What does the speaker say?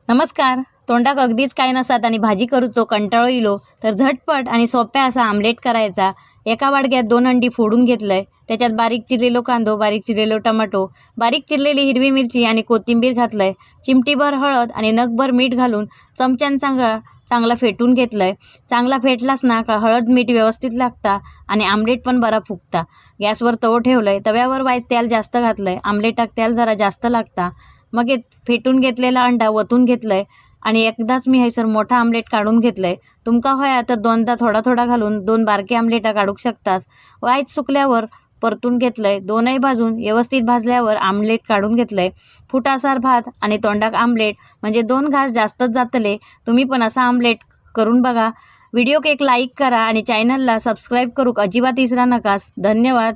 नमस्कार. तोंडाक अगदीच काय नसत आणि भाजी करूचो कंटाळो इलो तर झटपट आणि सोप्या असा आमलेट करायचा. एका वाडग्यात 2 अंडी फोडून घेतलंय, त्याच्यात बारीक चिरलेलो कांदो, बारीक चिरलेलो टमाटो, बारीक चिरलेली हिरवी मिरची आणि कोथिंबीर घातलंय, चिमटीभर हळद आणि नगभर मीठ घालून चमच्यान चांगला चांगला फेटून घेतलंय. चांगला फेटलाच ना का हळद मीठ व्यवस्थित लागता आणि आमलेट पण बरा फुगता. गॅसवर तवो ठेवलंय, तव्यावर वाईस तेल जास्त घातलंय, आमलेटाक तेल जरा जास्त लागता. मग फेटून घेतलेला अंडा वतून घेतलंय आणि एकदाच मी हैसर मोठा आमलेट काढून घेतलंय. तुमका होया तर दोनदा थोडा थोडा घालून 2 बारके आमलेटा काढू शकतास. वाईट सुकल्यावर परतून घेतलंय, दोनही बाजून व्यवस्थित भाजल्यावर आमलेट काढून घेतलंय. फुटासार भात आणि तोंडाक आमलेट म्हणजे 2 घास जास्तच जातले. तुम्ही पण असा आमलेट करून बघा. व्हिडिओक एक लाईक करा आणि चॅनलला सबस्क्राईब करूक अजिबात विसरा नकास. धन्यवाद.